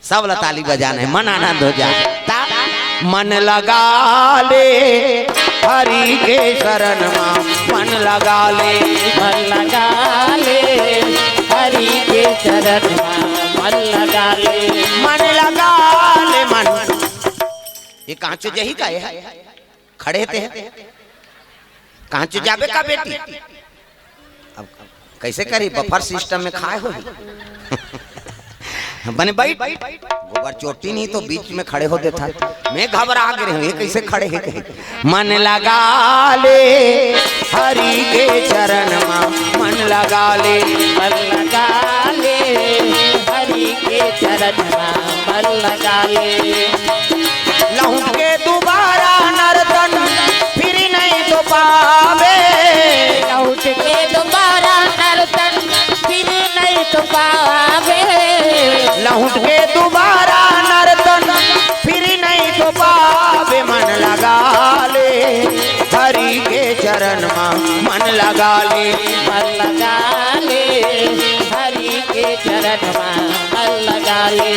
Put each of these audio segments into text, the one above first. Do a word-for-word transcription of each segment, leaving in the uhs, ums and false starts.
सब ला ताली बजाना हे, मन आनंद हो जाए। ता मन लगा ले हरि के शरण मा, मन लगा ले। मन लगा ले हरि के चरण मा, मन लगा ले। मन लगा ले, मन। ये कहाँ चो जही का ये? खड़े ते हैं। कहाँ चो जाबे का बेटी? अब कैसे करी, बफर सिस्टम में खाए होही। बने बैठ, गोबर चोटी नहीं तो बीच में खड़े हो देता। मैं घबरा गे हूँ, ये कैसे खड़े है कहीं। मन लगा ले हरि के चरण मा, मन लगा ले। मन लगा ले हरि के चरण मा, मन लगा ले। लहुट के दोबारा नर्तन फिर नहीं तो पावे। लहुट के दोबारा नर्तन फिर नहीं तो पावे। लहुट के दोबारा नर्तन फिर नहीं तो पावे। मन लगा ले हरि के चरण मा, मन लगा ले। मन लगा ले हरि के चरण मा, मन लगा ले।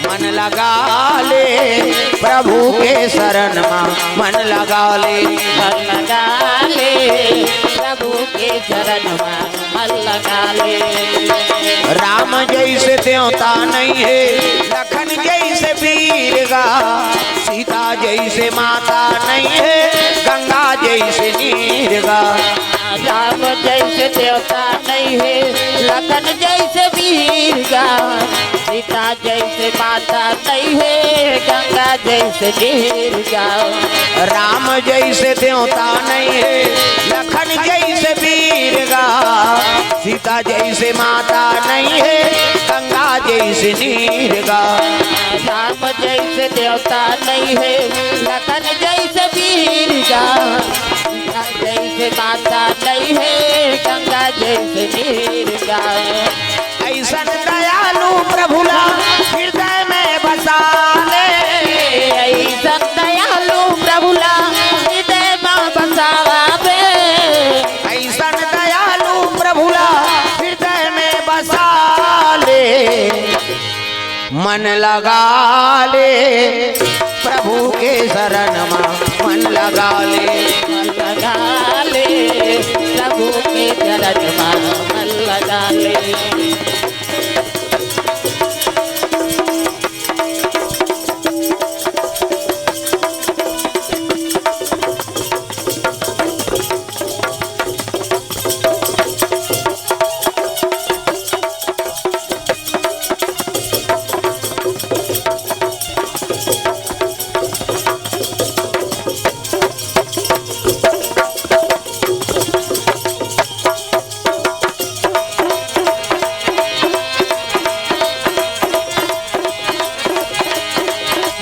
मन लगा ले प्रभु के शरण मा, मन लगा ले। मन लगा ले प्रभु के शरण मा, मन लगा ले। राम जैसे देवता नहीं है, लखन जैसे वीर गा, सीता जैसे माता नहीं है, गंगा जैसे नीर गा। राम जैसे देवता नहीं है, लखन जैसे वीर गा, सीता जैसे माता नहीं है, गंगा जैसे नीर गा। राम जैसे देवता नहीं है, लखन जैसे वीर गा, सीता जैसे माता नहीं है, गंगा जैसे नीर गा। राम जैसे देवता नहीं है, लखन जैसे वीर गा, सीता जैसे माता नहीं है, गंगा जैसे नीर गा। ऐसन दयालु प्रभु ला हृदय में बसा ले। ऐसन दयालु प्रभु ला हृदय में बसावे। ऐसन दयालु प्रभु ला हृदय में बसा ले। मन लगा ले प्रभु के शरण मा, मन लगा ले। मन लगा ले प्रभु के चरण मा, मन लगा ले।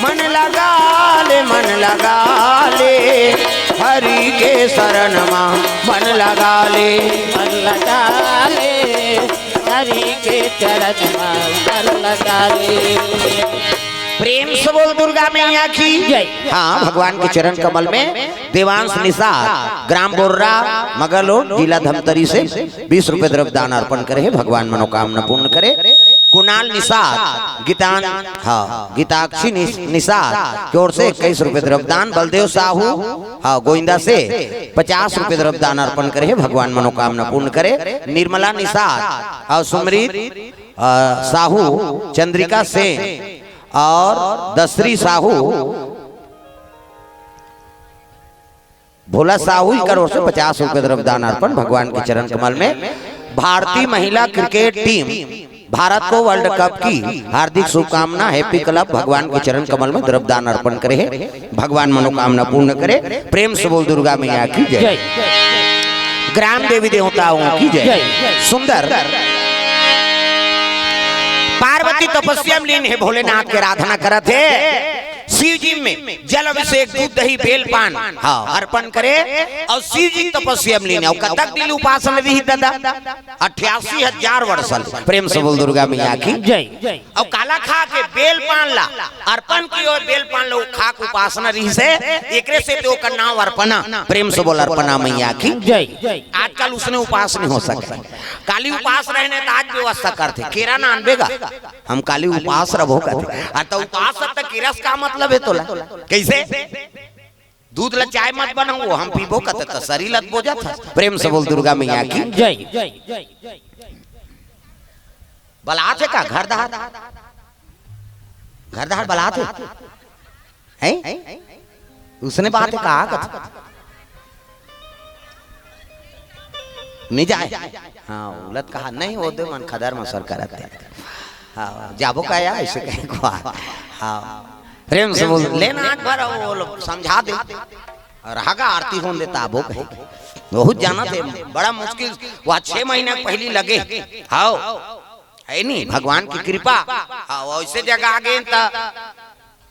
मन लगा ले, मन लगा ले, हरि के शरण मा मन लगा ले। मन लगा ले, हरि के चरण मा मन लगा ले। प्रेम से बोल दुर्गा मैया की जय। हाँ, भगवान के चरण कमल में देवांश निषाद, ग्राम बोर्रा, मगलोड, जिला धमतरी से बीस रुपए द्रव्य दान अर्पण करे हे, भगवान मनोकामना पूर्ण करे। कुणाल निषाद, गीतान-, हाँ, गीताक्षी निष-, निषाद की ओर से इक्कीस रुपए द्रव्य दान, बलदेव साहू, हाँ, गोविंदा से पचास रुपए द्रव्य दान अर्पण करे हे, भगवान मनोकामना पूर्ण करे। निर्मला निषाद और सुमरीत, अ, साहू, चंद्रिका सेन और दसरी साहू, भोला साहू इकर ओर से पचास रुपए द्रव्य दान अर्पण भगवान के चरण कमल में। भारतीय महिला क्रिकेट टीम भारत को वर्ल्ड कप की हार्दिक शुभकामना। हैप्पी क्लब भगवान के चरण कमल में द्रव्य दान अर्पण करे हे, भगवान मनोकामना पूर्ण करे। प्रेम से बोल दुर्गा मैया की जय। जय। ग्राम देवी देवताओं की जय। जय। सुंदर पार्वती तपस्या में लीन हे, भोलेनाथ के आराधना करत हे। शिव जी में जल अभिषेक, दूध, दही, बेल, पान, हाँ, अर्पण करे अउ शिव जी तपस्या में लीन हे। अउ कतक दिन उपासन रहिस दादा? अट्ठासी हजार वर्ष। प्रेम से बोल दुर्गा मैया की। जय। अउ काला खा के बेल पान ला अर्पण कियो, बेल पान ला खा के उपासना रहिस हे, एकरे सेती ओकर नाम अर्पणा। प्रेम से बोल अर्पणा मैया की। जय। आजकल उसने उपास नहीं हो सकता। काली उपास रहने त आज व्यवस्था करथे, केरा ना आनबे गा, हम काली उपास रबो करथे। आ त उपास त केरा से का मतलब हे तोला? कइसे? दूध ला चाय मत बनाओ, हम पीबो कथे त शरीर लत बोजत हस। प्रेम से बोल दुर्गा मैया की। जय। बलात हे का घर डहर? घर डहर बलात हे? हैं? उसने बात हे का कथे? नहीं जाय। हाँ, उलत कहा नहीं, ओ दे मन खदर मसर करत हे। हाँ, जाबो का या, अइसे कहे को। हाँ, प्रेम से बोल, लेना आज भर वो लोग समझा दे। अउ हगा आरती होन दे त आबो कहे। बहुत जानत हे, बड़ा मुश्किल, वो छह महीना पहिली लगे। हाँ, हे नी, भगवान की कृपा। हाँ, वइसे जगह आ गे त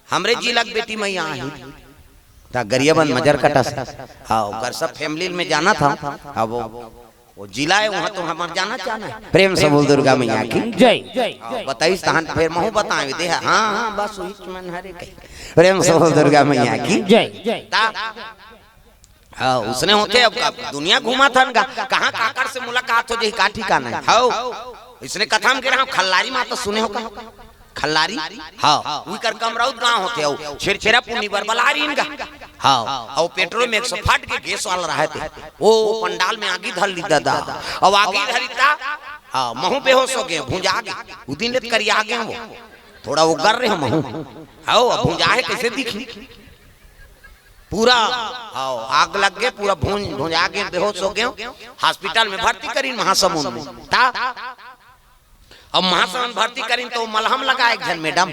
हमरे जिला के बेटी मैया आही। त गरियाबंद मजरकटा से। हाँ, ओकर सब family में जानत हंव। अब वो, वो जिला हे, उहाँ तो हमर जाना चाहना हे। प्रेम से बोल दुर्गा मैया की। जय। हाँ, बताइस तहन फेर महूँ बताएंव दे। हाँ, हाँ, बस उहीच मन हरे कही। प्रेम से बोल दुर्गा मैया की। जय। ता हाँ, उसने होथे अब, अब दुनिया घूमत हन गा, कहाँ काकर से मुलाकात हो जाही, का ठिकाना हे। हाँ, इसने कथा में गे रहा हंव, खल्लारी माता सुने हो का? खल्लारी? हाँ, उही कर कमरौत गांव होथे, अउ छेरछेरा पुन्नी बर बला रहिन गा। हाँ, अउ petrol में एक सौ फट के gas वाला रहत हे, ओ पंडाल में आगी धर लिस दादा, अउ आगी धरिस त, हाँ, महूँ बेहोश हो गेंव, भुंजा गेंव, उ दिन ले करिया गेंव वो, थोड़ा ओगर रहेंव महूँ। हाँ, अब भुंजाहे कइसे दिखही? पूरा, हाँ, आग लग गे, पूरा भूंज, भुंजा गेंव, बेहोश हो गेंव, hospital में भर्ती करिन महासमुंद में। ता, अब महासमुंद भर्ती करिन त वो मलहम लगाय एक झन madam,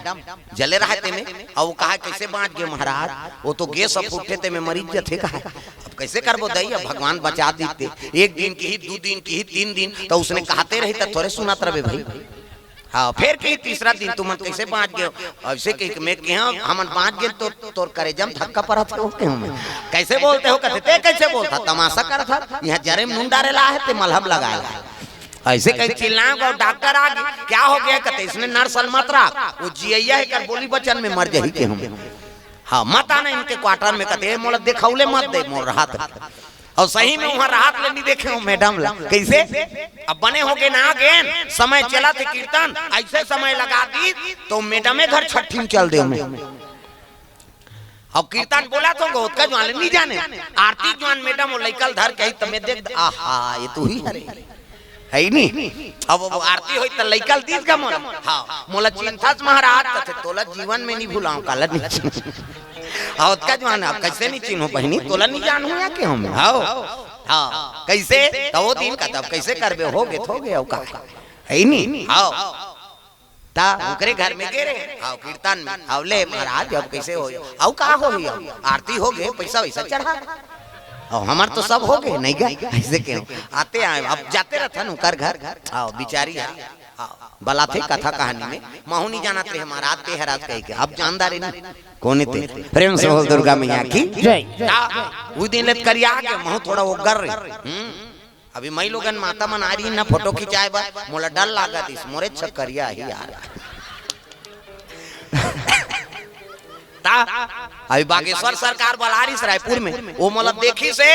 जले रहय तेमे, अउ वो कहय कइसे बांच गे महाराज, वो तो gas ह फूटथे तेमे मरिच जथे कहय। अब कइसे करबो दई, अब भगवान बचा दिस ते, एक दिन किही, दू दिन किही, तीन दिन, त उसने कहते रही त थोरे सुनत रबे भई। हाँ, फेर कही तीसरा दिन, "तुमन कइसे बांच गेव?" अइसे कहिके मैं केहेंव, "हमन बांच गेन त तोर करेजा म धक्का परत हे," केहेंव मैं। "कइसे बोलते हो?" कथे, "ते कइसे बोलथस? तमासा करथस? इहाँ जरे म नून डारे ला हे, ते मलहम लगाय ला हे।" अइसे कहिके चिल्लाएंव, अउ doctor आ गे, "क्या हो गया?" कथे, "इसने nurse ल मत राख, वो जियइया हे, एकर बोली बचन में मर जाही," केहेंव मैं। हाँ, मत आना इनके quarter में, कथे, "ए, मोला देखउले मत दे, मोर हाथ।" अउ सही में उहाँ रहत ले नइ देखेंव madam ला। कइसे? अब बने हो गेन, आ गेन, समय चलत हे कीर्तन, अइसे समय लगा दिस, त madam ए घर छट्ठी म चल देंव मैं। अब कीर्तन बोलत हों गा, ओतका जुवार ले नइ जानेंव। आरती जुवार madam ओ लइका ल धर के आही, त मैं देख, आहा, ए तो उही हरे। हे नी? अब, अब आरती होइस त लइका ल दिस गा मोला। हाँ, "मोला चिन्हथस महाराज?" कथे, "तोला जीवन में नइ भुलांव, काला नइ चिन्हंव।" हाँ, ओतका जुवार, "अब कइसे नइ चिन्हों बहिनी, तोला नइ जानहूं या केहेंव मैं?" हाँ, हाँ, कइसे? त वो दिन कथे, "अब कइसे करबे, हो गे, हो गे, अउ का?" हे नी? हाँ, त ओकरे घर में गे रहे, हाँ, कीर्तन में, "हाँ, ले महाराज, अब कइसे होही? अउ का होही? अब आरती हो गे, पइसा वइसा चढ़ा, अउ हमर तो सब हो गे, नइ गा?" अइसे केहेंव, आते आए, अब जाते रहथन ओकर घर, हाँ, बिचारी हे। हाँ, बलाथे कथा कहानी में, "महूं नइ जानत रहेंव महाराज, ते हरस" कहिके, अब जान डारेंव ना, कोन ए ते। प्रेम से बोल दुर्गा मैया की। जय। ता, उही दिन ले करिया गे, महूं थोड़ा ओगर रहेंव। हम्म, अभी मई लोगन माता मन आय रहिन ना photo खिंचाय बर, मोला डर लागत रहिस, मोरे छकरिया ही यार। ता, अभी बागेश्वर सरकार बलारिस रायपुर में, ओ मोला देखिस हे,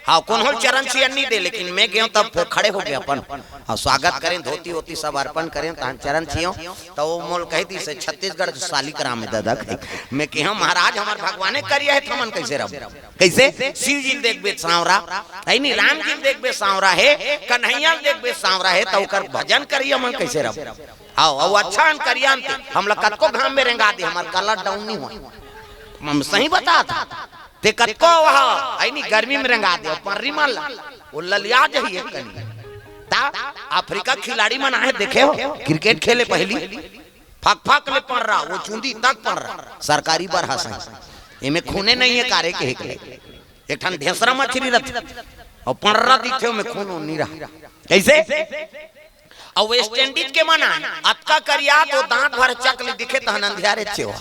हाँ, कोनो ल चरण छियन नइ दे, लेकिन मैं गेंव तब फेर खड़े हो गे अपन, हाँ, स्वागत करेंव, धोती वोती सब अर्पण करेंव, तहन चरण छियेंव, त ओ मोला कहि दिस हे, "छत्तीसगढ़ के सालिग्राम हे दादा," कहि। मैं केहेंव, "महाराज, हमर भगवाने करिया हे, त हमन कइसे रहबो?" कइसे? शिव जी ल देखबे त सांवरा, हे नी, राम जी ल देखबे त सांवरा हे, कन्हैया ल देखबे त सांवरा हे, त ओकर भजन करिया मन कइसे रहबो? हाँ, अउ अच्छा अन करिया अन ते, हमला कतको घाम में रेंगा दे, हमर colour down नइ होय। हम सही बतात हंव। ते कतको वह, हे नी, गर्मी में रेंगा दे, पर्री मन ला, ओ ललिया जही एक कनी। ता, अफ्रीका के खिलाड़ी मन आहे, देखे हो, cricket खेले पहिली, फक फक ले पर्रा, ओ चुंदी तक पर्रा, सरकारी बरहा सही। एमे खूने नइ हे, कारे के हे के। एक ठन ढेंसरा मछरी रथे, अउ पर्रा दिखथे, ओमे खून नइ रहा। कइसे? अउ West Indies के मन आय, अतका करिया त दांत भर चक ले दिखे, तहन अंधियारे छेवा।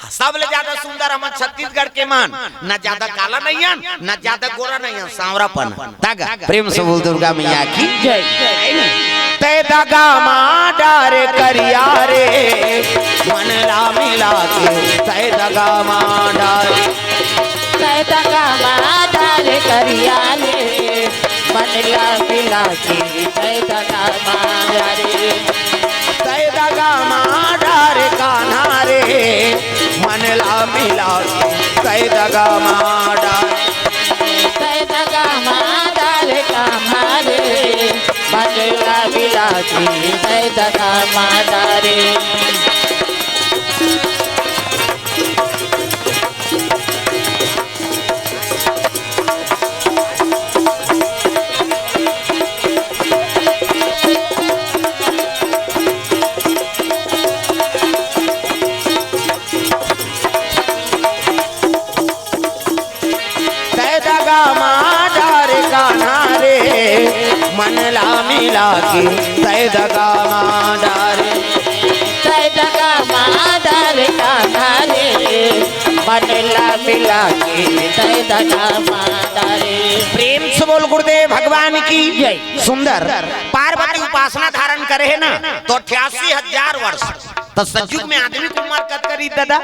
सबले ज्यादा सुंदर हमन छत्तीसगढ़ के मन, न ज्यादा काला नइ हन, न ज्यादा गोरा नइ हन, सांवरापन। तगा, प्रेम से बोल दुर्गा मैया की। जय। तै दगा मा डारे करिया रे, मन ला मिला के, तै दगा मा डारे। तै दगा मा डारे करिया रे, मन ला मिला के, तै दगा मा डारे। तै दगा मा डारे कान्हा रे, मन ला मिला के, तै दगा मा डारे। तै दगा मा डारे कान्हा रे, मन ला मिला के, तै दगा मा डारे। तै दगा मा डारे कान्हा रे, मन ला मिला के, तै दगा मा डारे। तै दगा मा डारे कान्हा रे, मन ला मिला के, तै दगा मा डारे। प्रेम से बोल गुरुदेव भगवान की जय। सुंदर पार्वती उपासना धारण करे हे ना, तो अट्ठासी हजार वर्ष। तो सतयुग में आदमी के उम्र कत करी दादा?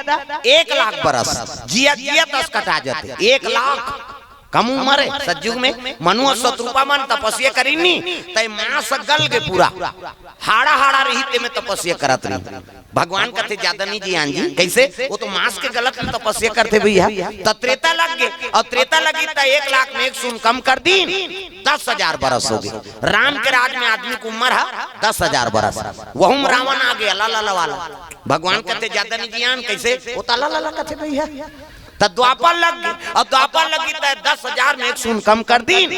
एक लाख बरस। जिया जिया तस कटा जाते। एक लाख कम उम्र हे सतयुग में। मनु अउ शतरूपा मन तपस्या करिन नी, तै मांस गल के पूरा हाड़ा हाड़ा रही, ते में तपस्या करत रही। भगवान कथे, "ज्यादा नहीं जियान जी।" कैसे? वो तो मांस के गलत में तपस्या करते भैया। त त्रेता लग गे, अउ त्रेता लगी त एक लाख में एक शून्य कम कर दीन, दस हजार बरस हो गे। राम के राज में आदमी के उम्र हे दस हजार बरस। वहू में रावण आ गे, अला, अला, अला वाला। भगवान कथे, "ज्यादा नहीं जियान।" कैसे? वो त अला, अला, अला कथे भैया। त द्वापर लग गे, अउ द्वापर लगी त दस हजार में एक शून्य कम कर दीन,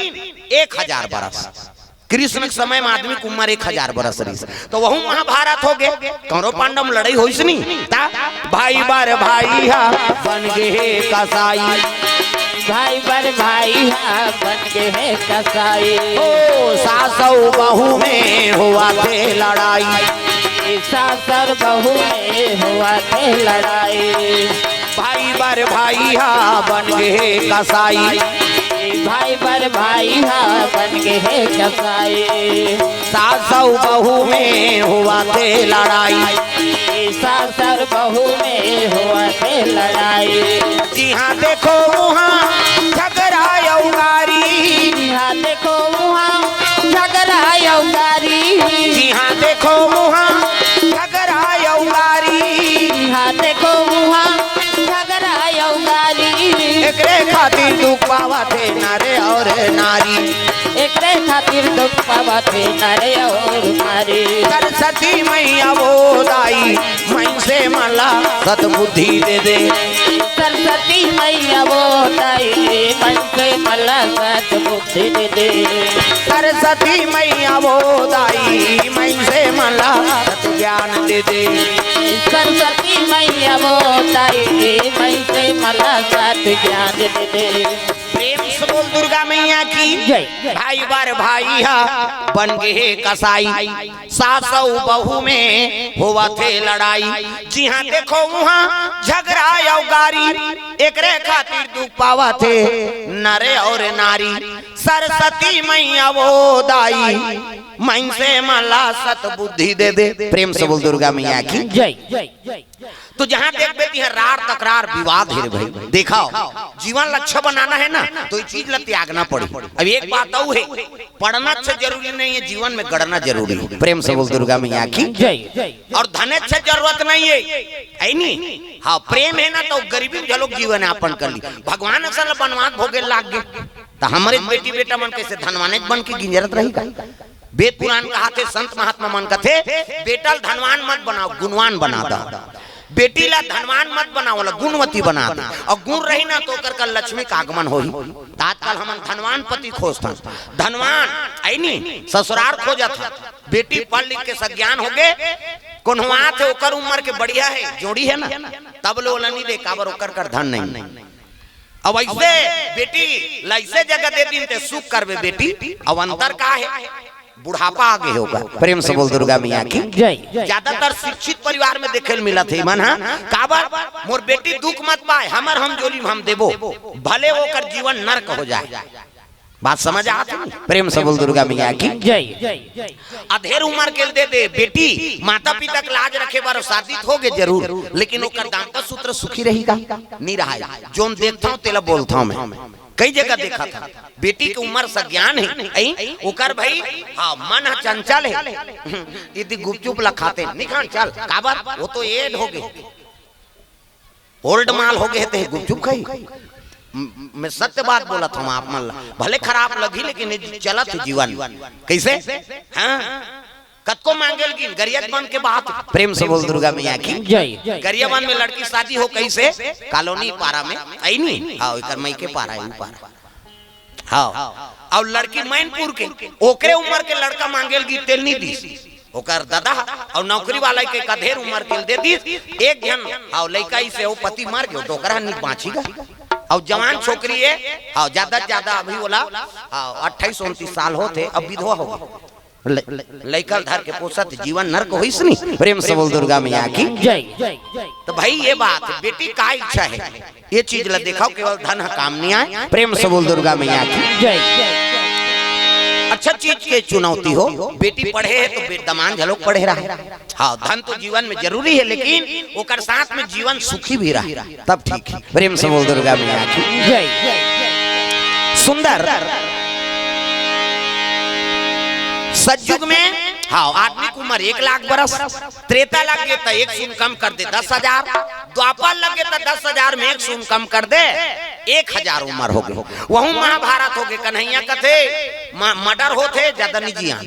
एक हजार बरस। कृष्ण के समय में आदमी के उम्र एक हजार बरस रहिस, त वहू महाभारत हो गे। कौरव पांडव में लड़ाई होइस नी, त भाई बर भाई हा बन गे हे कसाई। भाई बर भाई हा बन गे हे कसाई। ओ सास अउ बहू में होवथे लड़ाई। सास अउ बहू में होवथे लड़ाई। भाई बर भाई हा बन गे हे कसाई। भाई बर भाई हा बन गे हे कसाई। सास अउ बहू में होवथे लड़ाई। सास अउ बहू में होवथे लड़ाई। जिहाँ देखो उहाँ झगड़ा अउ गारी। जिहाँ देखो उहाँ झगड़ा अउ गारी। जिहाँ देखो उहाँ झगड़ा अउ गारी। जिहाँ देखो उहाँ झगड़ा अउ गारी। एकरे खातिर दुख पावथे नर अउ नारी। एकरे खातिर दुख पावथे नर अउ नारी। सरस्वती मैया वो दाई, मनसे मन ला सतबुद्धि दे दे। सरस्वती मैया वो दाई, मनसे मन ला सतबुद्धि दे दे। सरस्वती मैया वो दाई, मनसे मन ला सत ज्ञान दे दे। सरस्वती मैया वो दाई, मनसे मन ला सत ज्ञान दे दे। प्रेम से बोल दुर्गा मैया की जय। भाई बर भाई हा बन गे हे कसाई। सास अउ बहू में होवथे लड़ाई। जिहाँ देखो उहाँ झगड़ा अउ गारी। एकरे खातिर दुख पावथे नर अउ नारी। सरस्वती मैया वो दाई, मनसे मन ला सतबुद्धि दे दे। प्रेम से बोल दुर्गा मैया की जय। तो जहाँ देखबे तिहाँ रार तकरार विवाद हे रे भाई। देखव, जीवन ला अच्छा बनाना हे ना, तो ये चीज ला त्यागना पड़ही। अब एक बात अउ हे, पढ़ना अच्छा जरूरी नहीं हे, जीवन में गढ़ना जरूरी हे। प्रेम से बोल दुर्गा मैया की जय। अउ धन अच्छा जरूरत नहीं हे, हे नी? हाँ, प्रेम हे ना तो गरीबी में घलोक जीवन यापन कर ली। भगवान असन ला बनवास भोगे लाग गे, त हमरे बेटी बेटा मन कइसे धनवानेच बन के गिंजरत रही का? वेद पुराण कहाथे, संत महात्मा मन कथे, बेटा ल धनवान मत बनाव, गुणवान बना दा। बेटी ला धनवान मत बनाव, ओला गुणवती बना दे। अउ गुण रही ना, तो ओकर कर लक्ष्मी का आगमन होही। त आजकल हमन धनवान पति खोजथन, धनवान, हे नी, ससुरार खोजत हन। बेटी पढ़ लिख के सज्ञान होगे, कोन्हवाथे, ओकर उम्र के बढ़िया हे, जोड़ी हे ना, तब ले ओला नी दे, काबर ओकर कर धन नहीं। अब अइसे बेटी ला अइसे जगह दे दिन ते सुख करबे बेटी, अब अंतर का हे? बुढ़ापा आ गे हे ओकर। प्रेम से बोल दुर्गा मैया की। जय। ज्यादातर शिक्षित परिवार में देखे ल मिलत हे मन ह। काबर? मोर बेटी दुख मत पाए, हमर हम जोली म हम देबो, भले ओकर जीवन नरक हो जाए। बात समझ आत हे? प्रेम से बोल दुर्गा मैया की। जय। अधेर उमर के ल दे दे बेटी, माता पिता के लाज रखे बर शादी त होगे जरूर, लेकिन ओकर दाम्पत्य सूत्र सुखी रही का? नी रहय। जोन देखथंव तेला बोलथंव मैं, कई जगह देखथंव। बेटी के उमर सज्ञान हे, अई, ओकर भाई, हाँ, मन ह चंचल हे। यदि गुपचुप ला खाते, निकाल चल, काबर? वो तो एड होगे, ओल्ड माल होगे, ते गुपचुप खाही। म-, मैं सत्य बात बोलत हंव आप मन ला, भले खराब लगही, लेकिन ये चलत हे जीवन। कइसे? हाँ, कतको मांगे ल गिन, गरियत बन के बात। प्रेम से बोल दुर्गा मैया की। जय। गरियाबंद में लड़की शादी हो कइसे? कॉलोनी पारा में, अई नी? हाँ, एकर मइके पारा हे, ऊ पारा। हाँ, अउ लड़की मैनपुर के, ओकरे उमर के लड़का मांगे ल गिन, तेला नी दिस। ओकर ददा ह, अउ नौकरी वाला के अधेर उमर के ल दे दिस। एक झन, हाँ, लइका अइसे हो, पति मर गे, डोकरा नी बांची गा। अउ जवान छोकरी हे, हाँ, ज्यादा से ज्यादा अभी ओला, हाँ, अट्ठाईस उनतीस साल होत हे, अब विधवा हो गे। ल-, लइका ल धर के पोसत जीवन नरक होइस नी। प्रेम से बोल दुर्गा मैया की। जय। त भाई ये बात हे, बेटी का इच्छा हे, ये चीज ला देखव, केवल धन ह काम नी आय। प्रेम से बोल दुर्गा मैया की। जय। अच्छा चीज के चुनौती हो, बेटी पढ़े हे त बे-, दमांद घलोक पढ़े रहय। हाँ, धन तो जीवन में जरूरी हे, लेकिन ओकर साथ में जीवन सुखी भी रहय, तब ठीक हे। प्रेम से बोल दुर्गा मैया की। जय। सुंदर। सतयुग में, हाँ, आदमी के उमर एक लाख बरस, त्रेता लग गे त एक सून कम कर दे दस हजार, द्वापर लग गे त दस हजार में एक सून कम कर दे एक हजार उमर होगे। वहू महाभारत होगे। कन्हैया कथे, म-, मर्डर होथे, ज्यादा नी जियन।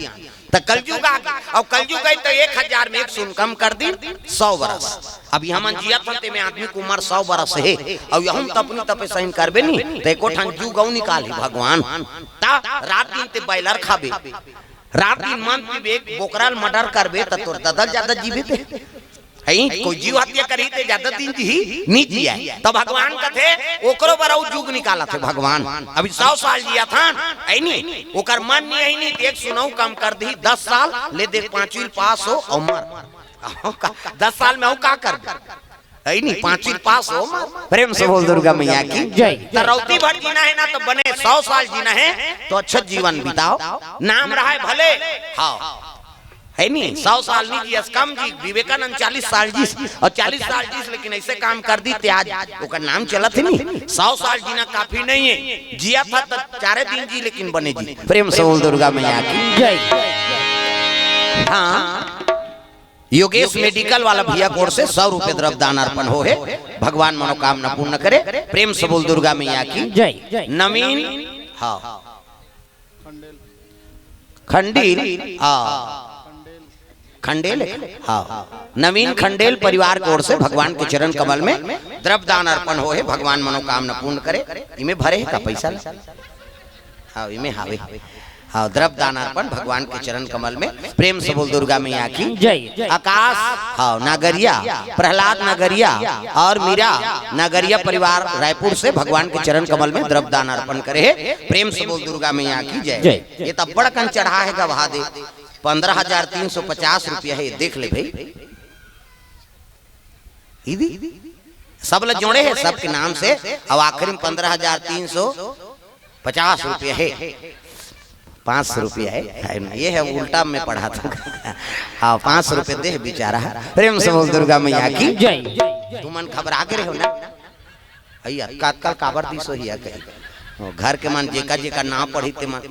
त कलयुग आगे, अउ कलयुग आही त एक हजार में एक सून कम कर दिन, सौ बरस। अभी हमन जियत हन, तेमे आदमी के उमर सौ बरस हे, अउ यहू म तपनी तपे सहिन करबे नी, त एको ठन जुग अउ निकालही भगवान। त रात दिन ते बॉयलर खाबे, रात दिन मंद पीबे, बोकरा ल मर्डर करबे, त तोर ददा ल ज्यादा जीबे ते। हई, कोई जीव हत्या करही ते ज्यादा दिन जीही, नी जियय। त भगवान कथे, ओकरो बर अउ जुग निकालत हे भगवान। अभी सौ साल जियत हन, हई नी, ओकर मन नी, हई नी, त एक सून अउ कम कर दिही, दस साल, ले दे पांचवी ल पास हो अउ मर। अहो का, दस साल में अउ का करबे? हई नी, पांचवी ल पास हो, मर। प्रेम से बोल दुर्गा मैया की। जय। त रौती भर जीना हे ना, त बने सौ साल जीना हे, त अच्छा जीवन बिताव, नाम रहय भले। हाँ। हई नी, सौ साल नी जियस, कम जी, विवेकानंद चालीस साल जीस, अउ चालीस साल जीस, लेकिन अइसे काम कर दिस ते आज ओकर नाम चलत हे नी। सौ साल जीना काफी नइ हे, जियत हस त चारे दिन जी, लेकिन बने जी। प्रेम से बोल दुर्गा मैया की। जय। हाँ, योगेश मेडिकल वाला भैया के ओर से सौ रुपये द्रव्य दान अर्पण हो हे, भगवान मनोकामना पूर्ण करे। प्रेम से बोल दुर्गा मैया की। जय। नवीन, हाँ, खंडील, हाँ, खंडेल, हाँ, नवीन खंडेल परिवार के ओर से भगवान के चरण कमल में द्रव्य दान अर्पण हो हे, भगवान मनोकामना पूर्ण करे। इमे भरे हे का पैसा ला? हाँ, इमे हावे। हाँ, द्रव्य दान अर्पण भगवान के चरण कमल में। प्रेम से बोल दुर्गा मैया की। जय। आकाश, हाँ, नागरिया, प्रहलाद नागरिया अउ मीरा नागरिया परिवार रायपुर से भगवान के चरण कमल में द्रव्य दान अर्पण करे हे। प्रेम से बोल दुर्गा मैया की जय। जय। ये त बड़कन चढ़ा हे गवा दे, पन्द्रह हजार तीन सौ पचास रुपया हे, देख ले भाई। इदी सब ल जोड़े हे सबके नाम से, अउ आखिरी में पन्द्रह हजार तीन सौ पचास रुपया हे, पाँच सौ रुपया हे, ये हे उल्टा में पढ़ा था। हाँ, पाँच सौ रुपया दे बेचारा। प्रेम से बोल दुर्गा मैया की। जय। तुमन घबरा गे रहेव ना, अई अतका अतका काबर दिस होही कही। घर के मन जेकर जेकर नाम पढ़ी ते मन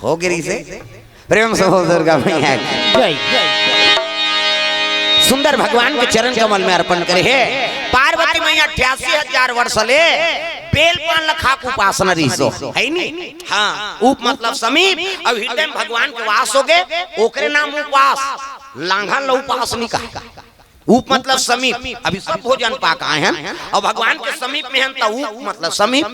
हो गे रिहिसे। प्रेम से बोल दुर्गा मैया की। जय। सुंदर भगवान के चरण कमल में अर्पण करे हे। पार्वती मैया अट्ठासी हजार वर्ष ले बेल पान ल खा के उपासना रिहिस हो, हे नी? हाँ, उप मतलब समीप, अउ हृदय में भगवान के वास हो गे, ओकरे नाम उपास। लांघन ल उपास नी कहा। उप मतलब समीप, अभी सब भोजन पाके आए हन अउ भगवान के समीप में हन, त उप मतलब समीप।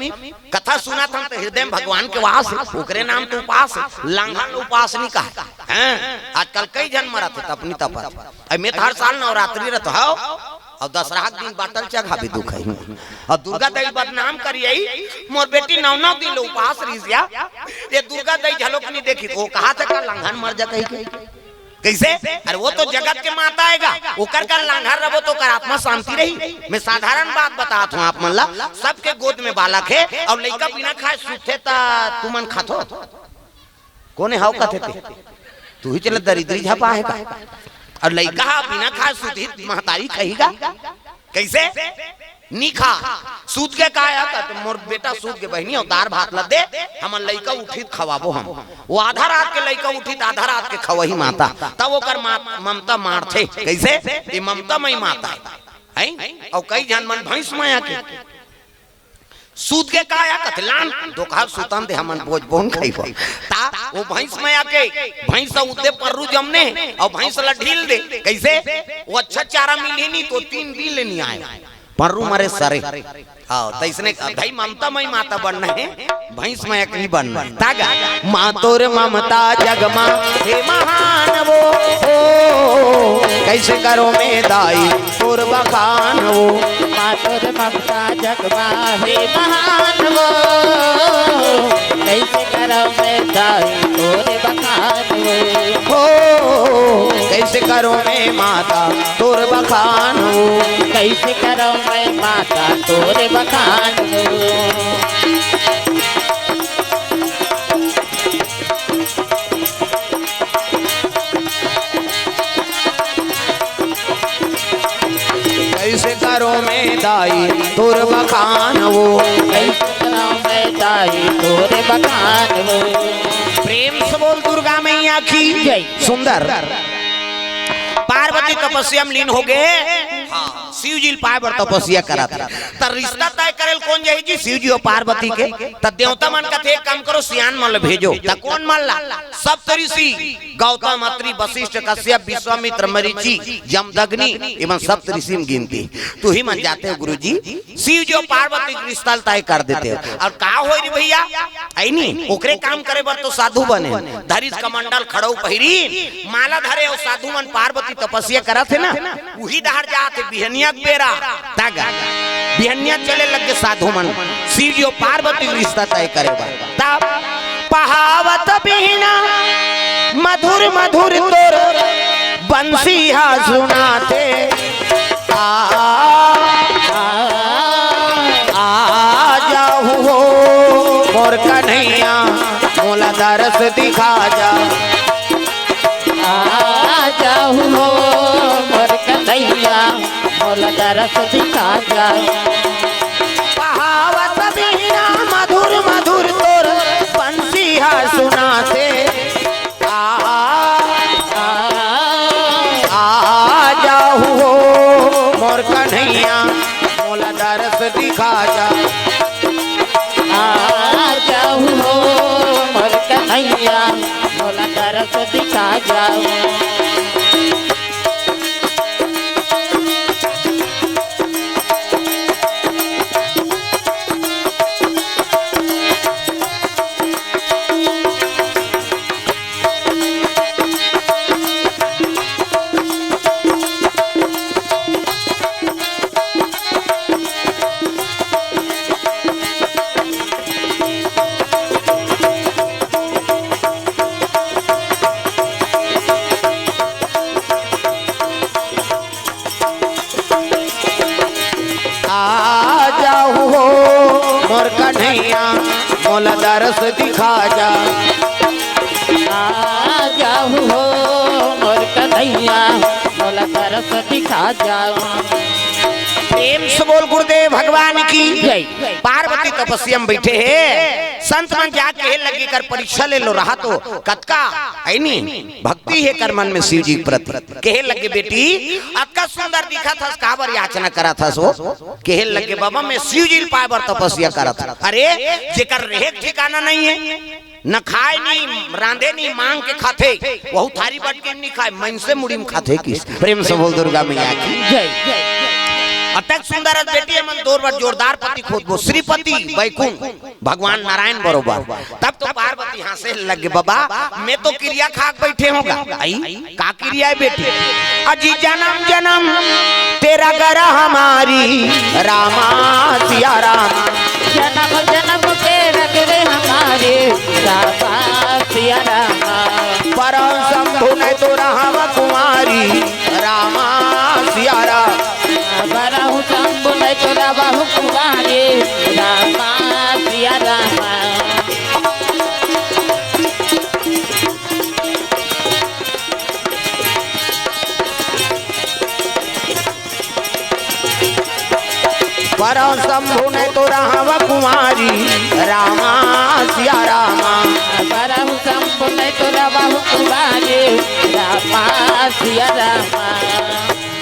कथा सुनत हन त हृदय में भगवान के वास हे, ओकरे नाम त उपास हे, लांघन ल उपास नी कहा। हैं? आजकल कई झन मरत हे, तपनी तपत। अई में त हर साल नवरात्रि रहिथंव, अउ दसरहा के दिन बाटल चघाबे दुखही। अउ दुर्गा दई बदनाम करियई, मोर बेटी नौ नौ दिन ले उपास रिहिस या, ये दुर्गा दई झलोक नी देखी, ओ कहा थे का लंघन मर जा कही के। कइसे? अरे वो तो जगत के माता आय गा, ओकर का लंघन रबो तो ओकर आत्मा शांति रही। मैं साधारण बात बतात हूँ आप मन ला, सबके गोद में बालक हे अउ लइका बिना खाए सूतथे त तुमन खाथो? कोने हव कथे ते? तुही चला दरिद्री झपा हे का? अउ लइका ह बिना खाए सूतही त महतारी खही गा? कइसे? नी खा। सूत गे का या? त मोर बेटा सूत गे बहिनी, अउ दार भात ल दे, हमन लइका उठही त खवाबो हम। वो आधा रात के लइका उठही त आधा रात के खवही माता, तब ओकर मा-, ममता मारथे। कइसे? ये ममता मई माता हे। हैं? अउ कई झन मन भैंस मया के सूत गे का या? कथे लान, दोकहा सूतन दे, हमन बोझ बोन खइबो। त वो भैंस मया के, भैंस ह उदे पर्रू जमने, अउ भैंस ल ढील दे। कइसे? वो अच्छा चारा मिलही नी त तीन दिन ले नी आय। पर्रू मरे सरे। हाँ, त इसने भाई ममता मई माता बनना हे, भैंस मया के नी बनना हे। त गा, माँ तोर ममता जग मा हे महान वो, ओ, कइसे करों मैं दाई तोर बखान वो। माँ तोर ममता जग मा हे महान वो, कइसे करों मैं दाई तोर बखान वो। हो, कइसे करों मैं माता तोर बखान वो। कइसे करों मैं माता तोर बखान वो। कइसे करों मैं दाई तोर बखान वो। कइसे करों मैं दाई तोर बखान वो। प्रेम से बोल दुर्गा मैया की जय। सुंदर। पार्वती तपस्या में लीन हो गे। हाँ, शिव जी ल पाए बर तपस्या करत हे। त रिश्ता तय करे ल कोन जाही जी? शिव जी अउ पार्वती के। त देवता मन कथे, एक काम करो, सियान मन ल भेजो। त कोन मन ला? सप्त ऋषि, गौतम, अत्रि, वशिष्ठ, कश्यप, विश्वामित्र, मरीचि, जमदग्नि, एमन सप्त ऋषि म गिनती। तुही मन जाते हो गुरुजी, शिव जी अउ पार्वती के रिश्ता ल तय कर देते हो। अउ का होय रे भइया, अइ नी, ओकरे काम करे बर तो साधु बने। धरिस कमंडल खड़ऊ पहिरी, माला धरे अउ साधु मन पार्वती तपस्या करत हे ना, उही डहर जात हे, बिहनिया के बेरा, त गा, बिहनिया चले लग गे साधु मन, शिव जी अउ पार्वती के रिश्ता तय करे बर। तब पहावत बीना मधुर मधुर तोर बंसी हा सुनाथे। आ, आ, आ जाहू हो मोर कन्हैया, मोला दरस दिखा जा। आ जाहू हो मोर कन्हैया, मोला दरस दिखा जा। पहावत बीना मधुर मधुर तोर बंसी हा सुनाथे। आ, आ, आ जाहू हो मोर कन्हैया, मोला दरस दिखा जा। आ जाहू हो मोर कन्हैया, मोला दरस दिखा जा। आ जाहू हो मोर कन्हैया, मोला दरस दिखा जा। आ जाहू हो मोर कन्हैया, मोला दरस दिखा जा। प्रेम से बोल गुरुदेव भगवान की जय। पार्वती तपस्या में बैठे हे, संत मन जाके लगे कर परीक्षा ले लो रहा तो कतका, है नी? भक्ति हे कर मन में शिव जी के प्रति। कहे लगे, "बेटी, अतका सुंदर दिखत हस, काबर याचना करत हस वो?" कहे लगे, "बाबा, मैं शिव जी ल पाए बर तपस्या करत हस।" अरे, जेकर रेहे के ठिकाना नहीं है, न खाए नी, रांधे नी, मांग के खाथे, वहू थारी बटकी में नी खाए, मनसे मुड़ी में खाथे किस। प्रेम से बोल दुर्गा मैया की जय। अतक सुंदर अस बेटी, हमन तोर बर जोरदार पति खोजबो, श्रीपति बैकुंठ भगवान नारायण बरोबर। तब तो पार्वती हाँसे लगे, बाबा, मैं तो किरिया खाक बैठे हों गा। आई, का किरिया हे बेटी? अजी जन्म जन्म तेरा गरा हमारी, रामा सिया रामा। जन्म जन्म तेरा गरा हमारी, रामा सिया रामा। बरहु शंभु नहीं तो रहव कुंवारी, रामा सिया राम। बरहु शंभु नहीं तो रहव कुंवारी, रामा सिया रामा। बरहु शंभु नहीं तो रहव कुंवारी, रामा सिया रामा। बरहु शंभु नहीं तो रहव कुंवारी, रामा सिया रामा।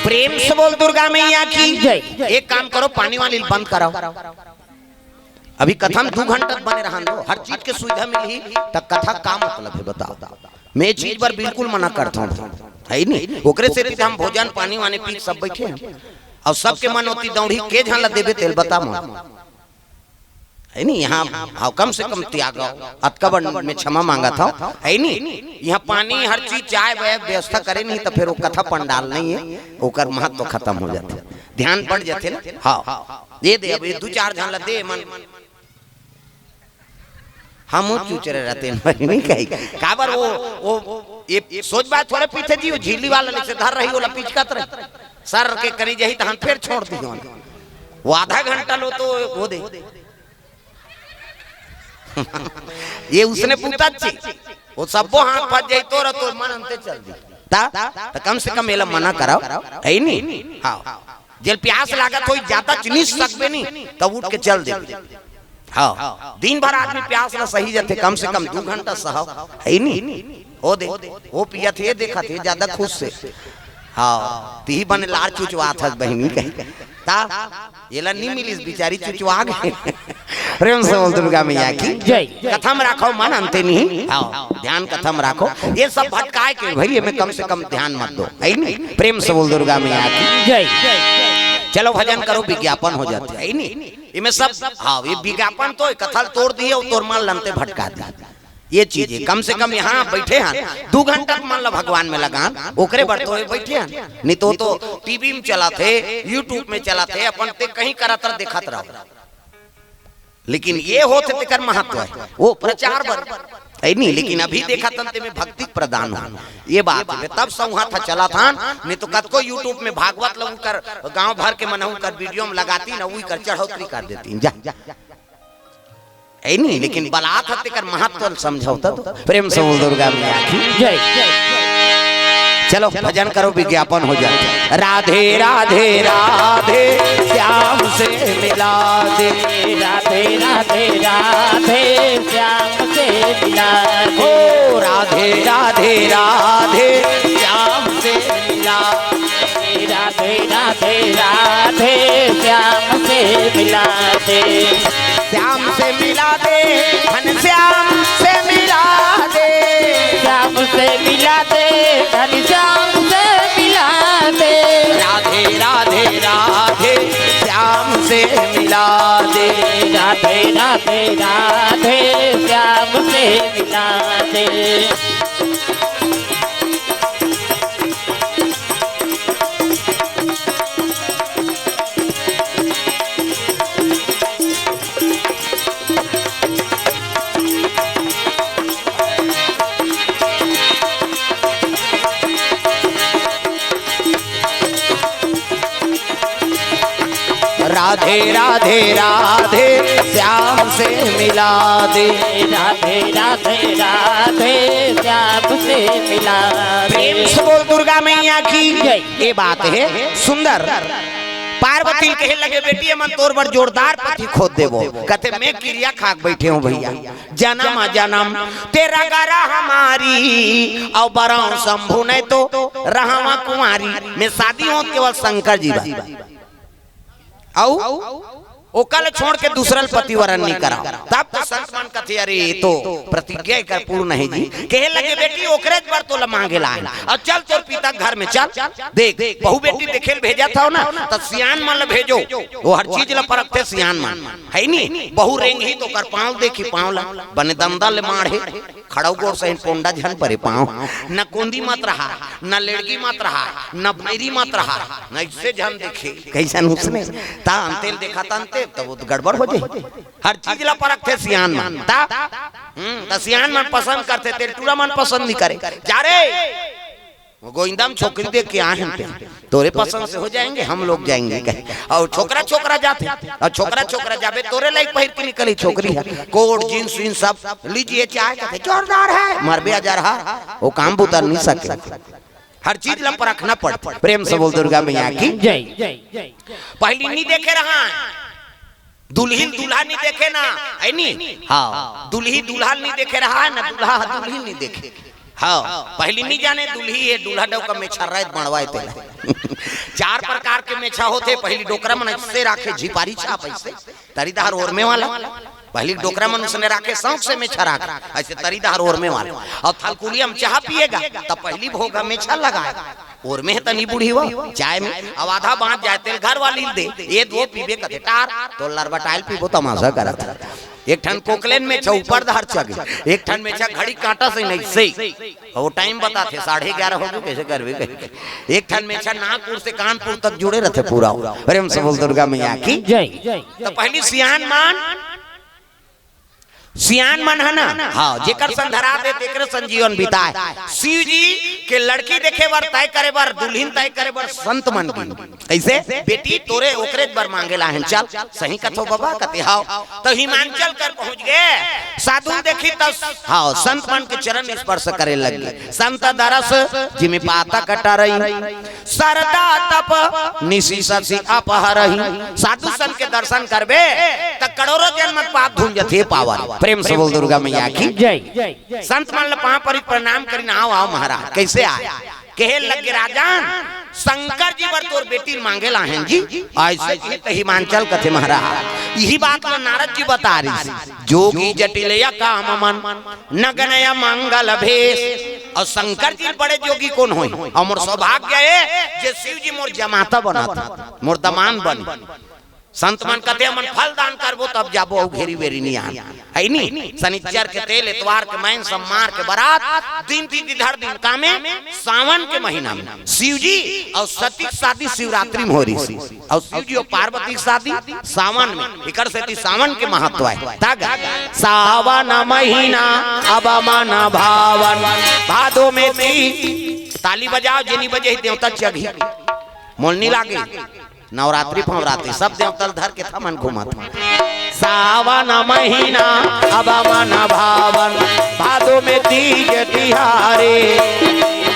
प्रेम से बोल दुर्गा मैया की जय। एक काम करो, पानी वाली बंद कराओ। अभी कथा में दू घंटा बने रहन दो, हर चीज के सुविधा मिलही, त कथा का मतलब हे बताओ? मैं ए चीज बर बिल्कुल मना करथौं, हे नी? ओकरे सेती हम भोजन पानी वानी पी के सब बैठे हन। अउ सबके मन ओती दौड़ी के झन ला देबे तेल बता मोला, हे नी? यहाँ हाव कम से कम त्याग हो, अतका बड़ मैं क्षमा मांगत हौं, हे नी? यहाँ पानी हर चीज चाय वाय व्यवस्था करे नहीं त फेर वो कथा पंडाल नहीं हे, ओकर महत्व खतम हो जाथे, ध्यान बढ़ जाथे ना। हाँ, ये दे, अब ये दू चार झन ला दे मन। हमू चुचरे रहते हैं, नहीं कही। काबर वो, वो, ये सोच बात थोड़े पीछे जी, वो झिल्ली वाला नहीं से धर रही, वो ला पिचकत रही। सर के करी जही तहन फेर छोड़ दी। वो आधा घंटा लो तो वो दे। ये उसने पूछा छी। वो सबो हाथ फंस जाई तोर, तोर मन अंते चल दी। ता, त कम से कम एला मना कराओ, हे नी? हाँ। जेल प्यास लागत होई, ज्यादा चिनिस सकबे नी, त उठ के चल दे। हाँ, दिन भर आदमी प्यास ला सही जथे, कम से कम दू घंटा सहव, हे नी? ओ दे, ओ पियत हे, देखत हे, ज्यादा खुश से। हाँ, तिही बने लार चुचवात हस बहिनी कही। ता, एला नी मिलिस, बिचारी चुचवा गे। प्रेम से बोल दुर्गा मैया की जय। कथा में राखो मन अंते नहीं। हाँ, ध्यान कथा में राखो। ये सब भटकाए के भाई, एमे कम से कम ध्यान मत दो, हे नी? प्रेम से बोल दुर्गा मैया की जय। चलो भजन करो, विज्ञापन हो जाथे, हे नी? एमे सब, हाँ, ये विज्ञापन तो कथा ल तोड़ दिए अउ तोर मन ल अंते भटका दिए। ये चीज हे, कम से कम यहाँ बैठे हन, दू घंटा मन ला भगवान में लगान, ओकरे बर तो बैठे हन। नहीं तो, तो टीवी में चलाथे, YouTube में चलाथे, अपन ते कहीं करत रह, देखत रहो। लेकिन ये होथे तेकर महत्व हे, वो प्रचार बर, हे नी? लेकिन अभी देखत हन तेमे भक्ति प्रदान हो, ये बात हे। तब संघत ह चलाथन, नहीं तो कतको YouTube में भागवत ल उकर गांव भर के मन उकर वीडियो में लगातिन, उही कर चढ़ौतरी कर देतिन। जा, हे नी? लेकिन बलात ह तेकर महत्व ल समझव त। प्रेम से बोल दुर्गा मैया की जय। चलो भजन करो, विज्ञापन हो जाए। राधे राधे राधे, श्याम से मिला दे। राधे राधे राधे, श्याम से मिला दे। ओ राधे राधे राधे, श्याम से मिला दे। राधे राधे राधे, श्याम से मिला दे। श्याम से मिला दे, घनश्याम से मिला दे। श्याम से मिला दे, घनश्याम से मिला दे। राधे राधे राधे, श्याम से मिला दे। राधे राधे राधे, श्याम से मिला दे। राधे राधे राधे, श्याम से मिला दे। राधे राधे राधे, श्याम से मिला दे। प्रेम से बोल दुर्गा मैया की जय। ये बात हे सुंदर। पार्वती ल कहे लगे, बेटी, हमन तोर बर जोरदार पति खोज देबो। कथे, मैं किरिया खाक बैठे हौं भैया, जनम जनम तेरा गरा हमारी, अउ बरहु शंभु नहीं तो रहव कुंवारी। मैं शादी हों केवल शंकर जी बर। अउ ओकर ल छोड़ के दूसरा ल पतिवरन नहीं कराओ। तब तो संत मन कथे, "अरे, ये तो प्रतिज्ञा एकर पूर्ण हे जी।" कहे लगे, "बेटी, ओकरे बर तोला मांगे ला आए, अउ चल तोर पिता घर में चल।" देख, बहू बेटी देखे ल भेजत हव ना, त सियान मन ल भेजो, वो हर चीज ल परखथे सियान मन, हे नी? बहू रेंगही त ओकर पाँव देखही, पाँव ल बने दमदा ले माढ़े, खड़ऊ गोड़ सहित पोंडा झन परे पाँव, न कोंदी मत रहा, न लेड़गी मत रहा, न भैरी मत रहा, न ऐसे झन देखे, कैसन उसने, त अंते ल देखा त अंते, त वो तो गड़बड़ हो जाही। हर चीज ला परखथे सियान मन। त, हम्म, त सियान मन पसंद करथे, तेल टूरा मन पसंद नहीं करे। जा रे, वो गोइंदा में छोकरी देख के आए हैं ते, तोरे पसंद से हो जाएंगे, हम लोग जाएंगे कहे। अउ छोकरा छोकरा जाथे, अउ छोकरा छोकरा जाबे, तोरे लाइक पहिर के निकली छोकरी हे, कोट जींस वींस सब लीजिए, चाहे कथे जोरदार हे, मरबे अजरहा, वो काम बुता नहीं सके। हर चीज ला परखना पड़थे। प्रेम से बोल दुर्गा मैया की। जय। पहली नहीं देखे रहा, दुल्हिन दूल्हा नहीं देखे ना, हे नी? हाँ, दुल्ही दूल्हा नहीं देखे रहा हे ना, दूल्हा ह दुल्हिन नहीं देखे। हाँ, पहली नहीं जाने दुल्ही हे, दूल्हा डौका में छर्राए त बंड़वाए तेला। चार प्रकार के मेछा होथे, पहली डोकरा मन ऐसे राखे, झिपारी छाप ऐसे, तरी डहर ओरमे वाला। पहली डोकरा मन उसने राखे, शौक से मेछा राखे, ऐसे तरी डहर ओरमे वाला। अउ थलकुलिया में चाह पिएगा, त पहली भोगा मेछा लगाए। ओरमे हे तनी बुढ़ी वो, चाय में, अउ आधा बाँच जाए तेल घर वाली ल दे, ये दो पीबे कथे टार, तो लरबटाइल पीबो तमाशा करत। एक ठन कोकलेन मेछा ऊपर डहर चघे, एक ठन मेछा घड़ी काँटा से नहीं से, वो टाइम बताथे, साढ़े ग्यारह हो गे, कैसे करबे कही। एक ठन मेछा नागपुर से कानपुर तक जुड़े रथे पूरा। प्रेम से बोल दुर्गा मैया की। जय। त पहली सियान मन सियान मन हे ना, हाँ, जेकर संग धरा दे, तेकरे संग जीवन बिताए। शिव जी के लड़की देखे बर, तय करे बर, दुल्हिन तय करे बर संत मन गिन। कैसे? बेटी, तोरे ओकरे बर मांगे ला हन, चल, सही कथो बबा, कथे हव। त हिमांचल कर पहुंच गे, साधु देखी त, हाँ, संत मन के चरण स्पर्श करे लग गे। संत दरस जिमि पातक टरई, सरदा तप निसि ससि अपहरही। साधु संत के दर्शन करबे, त करोड़ों जन्म के पाप धुल जथे पावन। प्रेम से बोल दुर्गा मैया की। जय। संत मन ल पाँव परी प्रणाम करिन, "आओ, आओ महाराज, कैसे आए?" कहे लगे, "राजन, शंकर जी बर तोर बेटी ल मांगे ला हन जी।" ऐसे कहे त हिमांचल कथे महाराज, यही बात ल नारद जी बता रही, "जोगी जटिल या काम मन, नगनय मंगल भेष।" अउ शंकर जी बड़े जोगी कोन होही? अउ मोर सौभाग्य हे जे शिव जी मोर जमाता बनत हे, मोर दमान बन। संत मन कथे, "हमन फल दान करबो तब जाबो, अउ घेरी बेरी नहीं आन।" हे नी? शनिचर के तेल, एतवार के मैन, सम्मार के बरात, दिन तिथि धर दिन कामे, सावन के महीना में शिव जी अउ सती के शादी शिवरात्रि में हो रही। अउ शिव जी अउ पार्वती के शादी सावन में, एकर सेती सावन के महत्व हे। तग सावन महीना अब मन भावन, भादो में ती-, ताली बजाओ, जेनी बजे ही देवता चघी, मोलनी लागे, नवरात्रि फवरात्रि सब देवता ल धर के थमन घूमत। सावन महीना अब मन भावन, भादो में तीज तिहारे।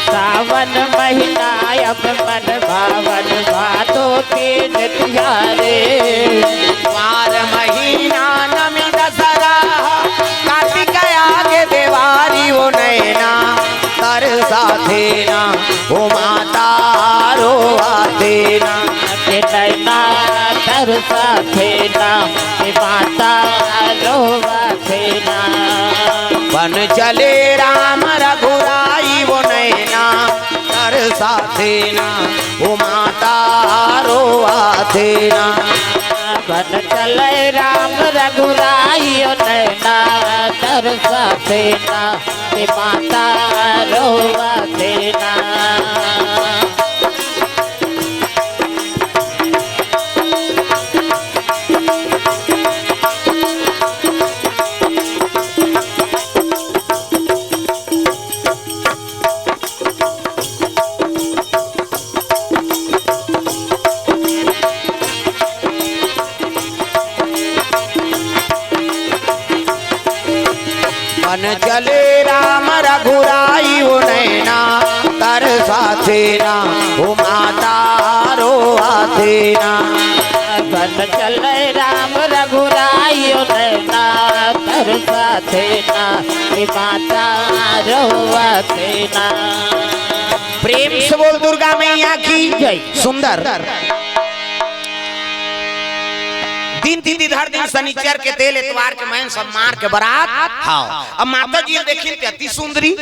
सावन महीना अब मन भावन, भादो तीज तिहारे। मार महीना नमी दसरा, कार्तिक आगे देवारी ओ नैना, तरसा थे ना, ओ माता रोवा थे ना। के नैना तरसा थे ना, ए माता रोवा थे ना। बन चले राम रघुराई ओ नैना, तरसा थे ना, ओ माता रोवा थे ना। बन चले राम रघुराई ओ नैना, तरसा थे ना, ए माता रोवा थे ना। बन चले राम रघुराई ओ नैना, तरसा थे ना, ओ माता रोवा थे ना। बन चले राम रघुराई ओ नैना, तरसा थे ना, ए माता रोवा थे ना। प्रेम से बोल दुर्गा मैया की जय। सुंदर। तीन तिथि धर दिन शनिचर के तेल, एतवार के मैन सब मार के बरात। हाँ, अब माता जी देखिन ते अति सुंदरी।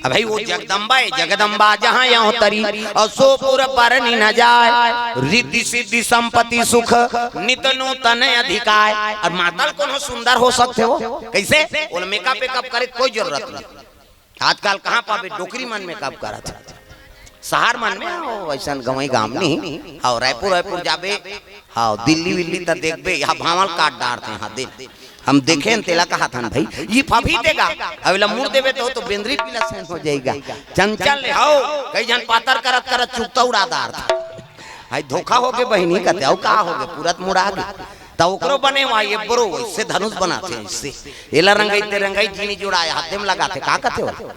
अब भाई वो जगदम्बा है, जगदम्बा जहाँ यहाँ तरी, और सो पुर बरनी न जाय, रिद्धि सिद्धि संपत्ति सुख नित नूतन अधिकाय। और माता ल कोनो सुंदर हो सकथे हो, कैसे? ओला मेकअप वेकअप करे के कोई जरूरत नहीं। आजकल कहाँ पाबे, डोकरी मन मेकअप करत हे। शहर मन में हो, वैसन गंवई गाम नहीं। हाँ, रायपुर, रायपुर जाबे, हाँ, दिल्ली विल्ली त देखबे, यहाँ भांवल काट डारथे, हाँ, दे। हम देखे हन, तेला कहत हन भाई, ये फभी देगा, अब एला मुड़ देबे तो, तो बेंदरी पीला सैन हो जाएगा। चंचल ले, हो, कई झन पातर करत करत चुकता उड़ा डारथे। हाय, धोखा होगे बहिनी, कथे, अउ का होगे, पूरा त मुड़ा गे। त ओकरो बने हुआ ये बरो, इससे धनुष बनाथे, इससे। एला रंगई ते रंगई जीनी जुड़ाए, हाथे में लगाथे, का कथे हो?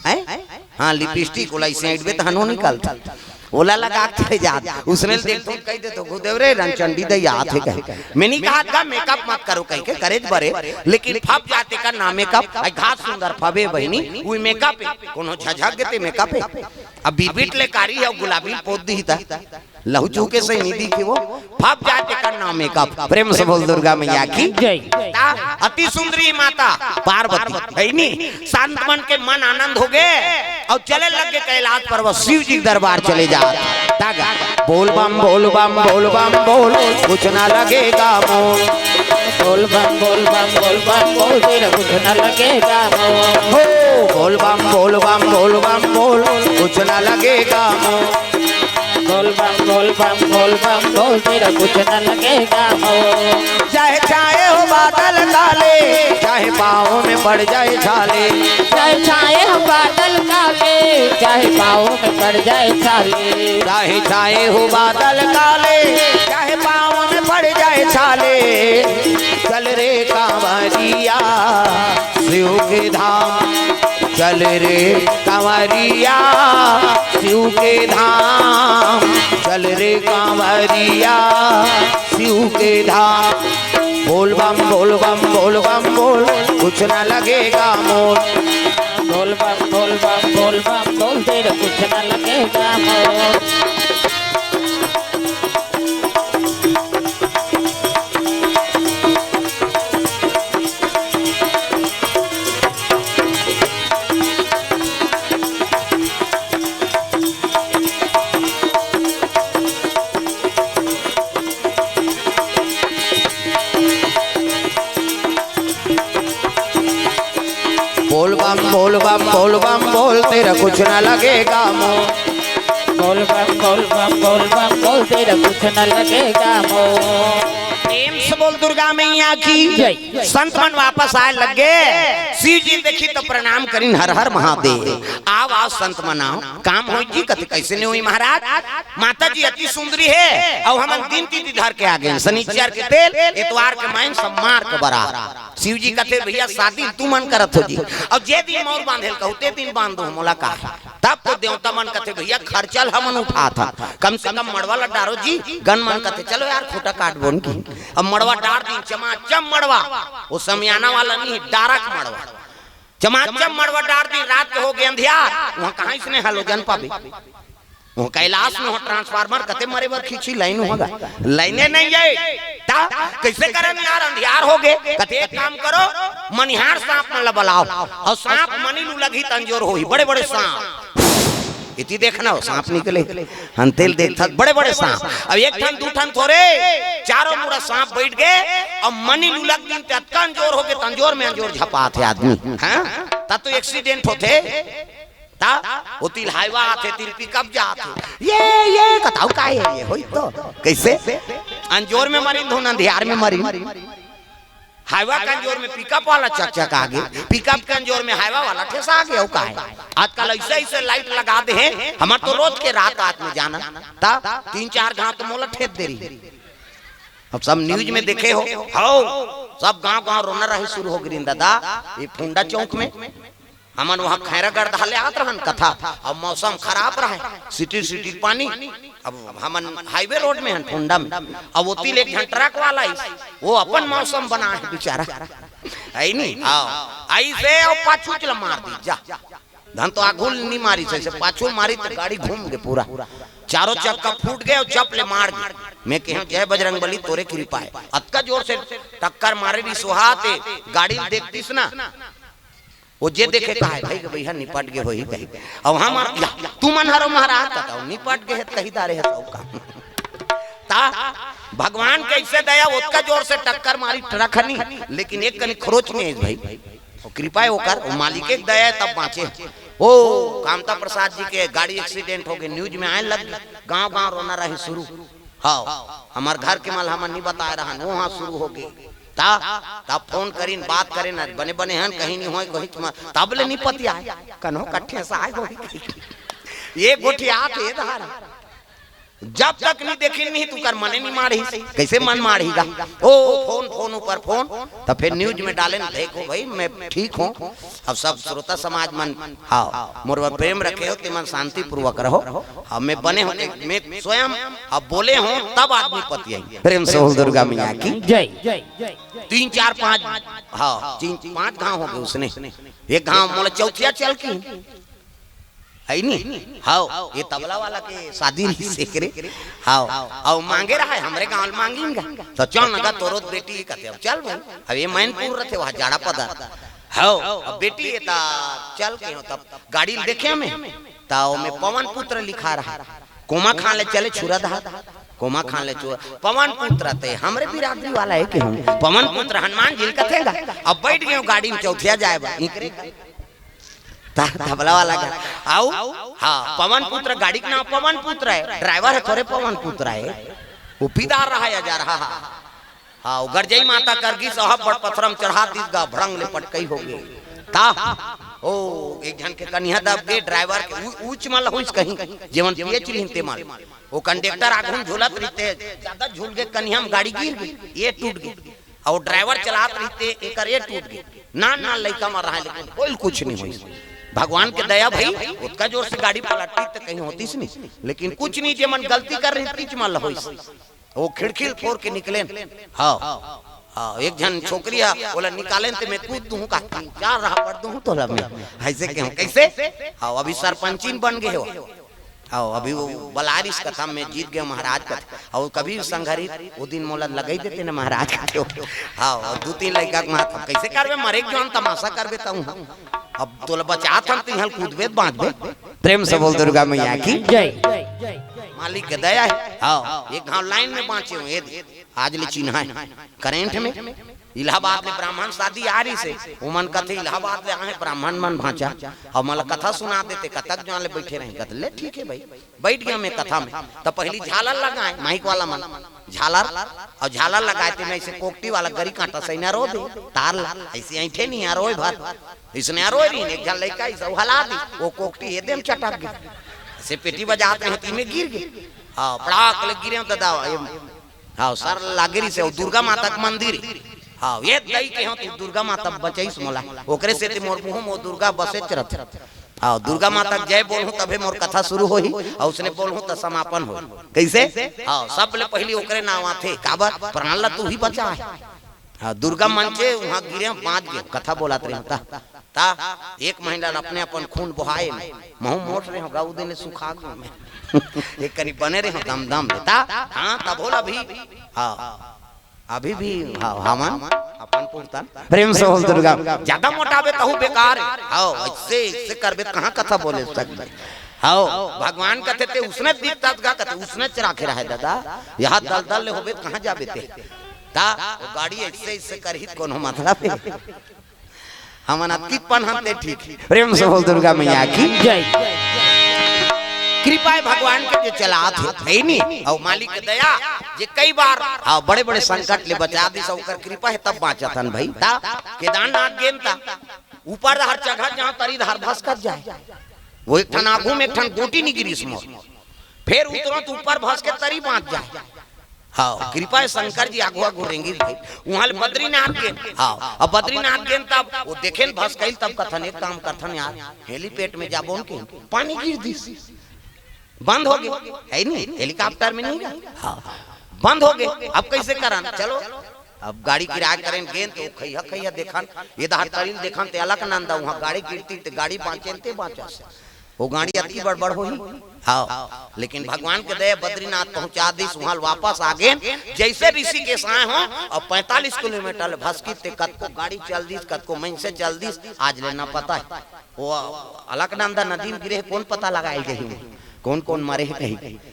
हैं? हाँ, लिपस्टिक, ओला इसे अइटबे त हनो निकलथे। ओला लगा के जात, उसने ल देखथो, कहि देथो, "गुरुदेव रे, रंगचंडी दई आत हे," कहे। मैं नहीं कहा था मेकअप मत करो कहि के, करे त बरे, लेकिन फब जाते का ना मेकअप, आई घात सुंदर फबे बहिनी, उही मेकअप हे, कोनो झझक गेते मेकअप हे। अब बिबिट ले कारी हे, गुलाबी ल पोत दिही त। लहू चूके से नहीं दिखे वो, फब जाए तेकर नाम मेकअप। प्रेम से बोल दुर्गा मैया की। जय। ता अति सुंदरी माता पार्वती, है नी? संत मन के मन आनंद होगे अउ चले लगे कैलाश पर्वत, शिव जी के दरबार चले जा। तागा, बोल बम, बोल बम, बोल बम, बोल, कुछ ना लगेगा मोल। बोल बम, बोल बम, बोल बम, बोल, तेरा कुछ ना लगेगा मोल। हो, बोल बम, बोल बम, बोल बम, बोल, कुछ ना लगेगा मोल। बोल बम, बोल बम, बोल बम, बोल, तेरा कुछ न लगेगा मोल। चाहे छाए हो बादल काले, चाहे पाँव में पड़ जाए छाले। चाहे छाए हो बादल काले, चाहे पाँव में पड़ जाए छाले। चाहे छाए हो बादल काले, चाहे पाँव में पड़ जाए छाले। चल रे कांवरिया शिव के धाम, चल रे कांवरिया शिव के धाम, चल रे कांवरिया शिव के धाम। बोल बम, बोल बम, बोल बम, बोल, कुछ ना लगेगा मोल। बोल बम, बोल बम, बोल बम, बोल, तेरा कुछ ना लगेगा मोल। बोल बम, बोल बम, बोल बम, बोल, तेरा कुछ ना लगेगा मोल। बोल बम, बोल बम, बोल बम, बोल, तेरा कुछ ना लगेगा मोल। प्रेम से बोल दुर्गा मैया की जय। संत मन वापस आए लगे, शिव जी देखी तो प्रणाम करिन, हर हर महादेव। आव, आव संत मन आव, काम होई जी, कथे कैसे नहीं होई महाराज? माता जी अति सुंदरी हे, अउ हमन दिन तिथि धर के आ गए, शनिचर के तेल, एतवार के मैन सब मार के बरात। शिव जी कथे, "भैया, शादी तुमन करत हो जी, अउ जे दिन मौर बांधे ल कहू, ते दिन बांध दो, मोला का।" तब तो देवता मन कथे, "भैया, खर्चा ल हमन उठात हन, कम से कम मड़वा ल डारो जी।" गन मन कथे, "चलो यार, खूंटा काट बोन की।" अब मड़वा डार दिन, चमाचम मड़वा, वो समियाना वाला नहीं, डारक मड़वा, चमाचम मड़वा डार दिन, रात के हो गए अंधियार, वहाँ कहाँ इसने हलोजन पाबे? वो कैलाश में हो ट्रांसफार्मर कते मरे बर खींची लाइन होगा, लाइने नहीं है। ता कैसे करन यार, अंधियार हो गए। कते एक काम करो, मनिहार सांप मन ला बुलाओ अउ सांप मनी लू लगही तंजोर होही, बड़े बड़े सांप। इति देखना हो सांप निकले, हम तेल देखत बड़े बड़े सांप। अब एक ठन दू ठन थोरे, चारों मुड़ा सांप बैठ गए अउ मनी लू लग दिन ते अतका अंजोर हो गए, तंजोर में अंजोर झपात हे आदमी। हाँ, तब तो एक्सीडेंट होथे। ता ओती ले हाईवा आथे, ती ले पिकअप जाथे। ये, ये, कथव का ये, ये होई तो। कैसे? अंजोर में मरिन धुन, अंधियार में मरिन। हाईवा के अंजोर में पिकअप वाला चकचका गे, पिकअप के अंजोर में हाईवा वाला ठेसा गे, अउ का हे? आजकल ऐसे, ऐसे लाइट लगा दे हे, हमर तो रोज के रात, रात में जाना। ता तीन चार घात मोला ठेस दे रही। अब सब न्यूज में देखे हो, हो, सब गांव, गांव रोना रहे शुरू हो गिरिन दादा, ये फुंडा चौक में। हमन वहाँ खैरागढ़ धाले आत रहन कथा, अब मौसम खराब रहे, सिटिर सिटिर पानी। अब हमन हाईवे रोड में हन, फुंडा में। अब ओती ले एक झन ट्रक वाला आइस, वो अपन मौसम बना हे बेचारा, है नी? हाँ, ऐसे अब पाछू चला मार दी जा। धन तो आगू ले नी मारिस, ऐसे पाछू मारी तो गाड़ी घूम गे पूरा। चारों चक्का फूट गे अउ चप ले मार गे। मैं कहेंव, "जय बजरंग बली, तोरे कृपा हे।" अतका जोर से टक्कर मारे रिहिस ओहा, ते गाड़ी ल देखतिस ना, ओ जे देखे कहे, "भई, भई, निपट गे होही," कही। अउ हमर, "या, तुमन हरो महाराज," कथे, "निपट गे हे, कही दारे हे सब काम।" ता भगवान कइसे दया, ओतका जोर से टक्कर मारी ट्रक हनी, लेकिन एक कनी खरोच में हे भई। ओ कृपा हे ओकर, ओ मालिक के दया हे तब बाँचे। ओ कामता प्रसाद जी के गाड़ी accident होगे, news में आए लग गे, गाँव-गाँव रोना रहे शुरू। हव, हमर घर के मन ल हमन नइ बताए रहन, ओहाँ शुरू होगे। ता, तब फोन करिन, बात करेन, "अरे बने बने हन, कहीं नइ होय, कहीं तुम," तब ले नइ पतियाए, कन्हो कट्ठे से आए होही। ये गोठियात हे धारा। जब तक नइ देखिन नइ, तुकर मने नइ माढ़िस। कइसे मन माढ़ही गा? ओ फोन, फोन ऊपर फोन, त फेर news में डालेन, "देखो भई, मैं ठीक हूँ।" अब सब श्रोता समाज मन, हव, मोर बर प्रेम रखे हो, ते मन शांतिपूर्वक रहो। हव, मैं बने हूँ, मैं स्वयं अब बोले हूँ, तब आदमी पतियाही। प्रेम से बोल दुर्गा मैया की। जय। तीन, चार, पाँच, हव, तीन, पाँच घाव होगे उसने। एक घाव मोला चौथिया चल के हे नी? हव, ये तबला वाला के शादी रिहिस एकरे। हव, अउ मांगे रहय, हमरे गाँव ल मांगिन गा। त चल न गा, तोरो बेटी हे कथे, अब चल भई। अब ये मैनपुर रथे, ओहा जाड़ा पदर। हव, अब बेटी हे त चल कहेंव, तब गाड़ी ल देखेंव मैं, त ओमे पवन पुत्र लिखा रहय। कोमा खान ले चले छुरा धार, कोमा खान ले छुरा, पवन पुत्र ते हमरे बिरादरी वाला हे कहेंव, पवन पुत्र हनुमान जी ल कथें गा। अब बइठ गेंव गाड़ी में चौथिया जाए बर, इकरे त-, तबला वाला गा। अउ, हाँ, पवन पुत्र, गाड़ी के नाम पवन पुत्र हे, driver हे थोरे पवन पुत्र हे, वो पीदार रहय, अजा रहय। हाँ, वो गरजई माता कर गिस, अहा बड़ पथरा म चढ़ा दिस गा, भड़ंग ले पटकई होगे। ता, ओ, एक झन के कनिहा दब गे, driver के उ-, उच मन ल होइस कहीं, जेमन पियेच रिहिन ते मन। वो conductor आघू म झूलत रहिस ते, जादा झूल गे, कनिहा म गाड़ी गिर गे, ये टूट गे। अउ driver चलात रहिस ते, एकर ये टूट गे। नान नान लइका मन रहय, लेकिन कोई ल कुछ नइ होइस। भगवान के दया भई, ओतका जोर से गाड़ी पलटिस त कहीं होतिस नइ, लेकिन कुछ नइ, जेमन गलती करे रहिन, तेच मन ल होइस। वो खिड़की ल फोर के निकलेन। हव, हव, एक झन छोकरी हे, ओला निकालेन ते मैं कूद दूहूँ का, चार राहपट दूहूँ तोला मैं। अइसे कहेंव, कइसे? हव, अभी सरपंचिन बन गे हो। हव, अभी वो बलारिस कथा में जीत गेंव महाराज कथे। अउ कभी संघरी, वो दिन मोला लगई देते न महाराज कथे। हव, अउ दू तीन लइका के माथा, कइसे करबे, मरे के जोन तमाशा करबे तहूँ। अब तोला बचात हन, तिहाँ ल कूदबे त बाँचबे। प्रेम से बोल दुर्गा मैया की। जय। मालिक के दया हे। हव, एक घाव line में बाँचे हँव, ये दे। आज ले चिन्हा हे। Current में इलाहाबाद ले ब्राह्मण शादी आय रिहिसे, ओमन कथे इलाहाबाद ले आए ब्राह्मण मन भांचा, अउ मोला कथा सुना देते, कतक जान ले बइठे रहें। कथे, "ले ठीक हे भई।" बइठ गेंव मैं कथा में, त पहिली झालर लगाएँ, माइक वाला मन झालर, अउ झालर लगाए ते मैं अइसे कोकटी वाला गरी कांटा सइना रो दे, तार ला, अइसे अइंठे नइ, अरोय भर, अइसने अरोय रिहिन, एक झन लइका अइसे हला दिस, वो कोकटी ये दे म चटक गे, अइसे पेटी बजात रहें, त इमे गिर गे, हाँ, पड़ाक ले गिरेंव ददा, ये हव, सर लागे रिहिसे, अउ दुर्गा माता के मंदिर हे। हव, ये दई कहेंव त दुर्गा माता बचइस मोला। ओकरे सेती मोर मुँह म दुर्गा बसेच रथे। हव, दुर्गा माता के जय बोलहूँ तभे मोर कथा शुरू होही, अउ ओइसने बोलहूँ त समापन होही। कइसे? हव, सबले पहिली ओकरे नाँव आथे। काबर? प्राण ला तुही बचाए। हव, दुर्गा मंचे उहाँ गिरेंव, बाँच गेंव, कथा बोलत रहेंव त। ता एक महिला ल अपने अपन खून बोहाए, महूँ मोट रहेंव गा, उ दिन ले सुखा गेंव मैं। एक कनी बने रहेंव दम दम ले। ता, हाँ, तभो ल अभी, हाँ, अभी भी, हाँ, हमन अपन पुरतन। प्रेम से बोल दुर्गा। जादा मोटाबे तहूँ बेकार हे। हव, अइसे, अइसे करबे त कहाँ कथा बोले सकबे। हव, भगवान कथे ते उसने दिखत गा, कथे उसने चराखे रहे ददा। यहाँ दलदल ले होबे त कहाँ जाबे ते। ता, वो गाड़ी अइसे, अइसे करही त कोनो मतलब हे। हमन अतकित पन हन ते ठीक। प्रेम से बोल दुर्गा मैया की। जय। कृपा हे भगवान के जे चलात हे, हे नी? अउ मालिक के दया, जे कई बार, हाँ, बड़े-बड़े संकट ले बचा दिस, ओकर कृपा हे तब बाँचत हन भई। ता केदारनाथ गेन ता, ऊपर डहर चघत जाँव तरी डहर भसकत जाए। वो एक ठन आगू में एक ठन गोटी नइ गिरिस मोर। फेर उतरँव त ऊपर भसके तरी बाँच जाए। हव, कृपा हे शंकर जी आगू आगू रेंगिस भई। उहाँ ले बद्रीनाथ गेन। हव, अब बद्रीनाथ गेन तब वो देखेन भसकइस तब कथन एक काम करथन यार, helipad में जाबोन के पानी गिर दिस। बंद होगे, हे नी? Helicopter में नइ गा? हव, बंद होगे। अब कइसे करन? चलो, अब गाड़ी किराया करेन गेन त खइहा खइहा देखन, ये डहर तरी ल देखन ते अलकनंदा, उहाँ गाड़ी गिरतिस ते गाड़ी बाँचेन ते बाँचस। वो गाड़ी अति बड़ बड़ होही। हाँ, लेकिन भगवान के दया बद्रीनाथ पहुंचा दिस, वहां वापस आ गेन। जैसे ऋषिकेश आए हो और पैंतालीस किलोमीटर ले भसकी ते कतको गाड़ी चल दिस, कतको मइनसे चल दिस, आज ले ना पता है। वो अलकनंदा नदी में गिरे, कौन पता लगाए गए, कौन कौन मरे है कहीं।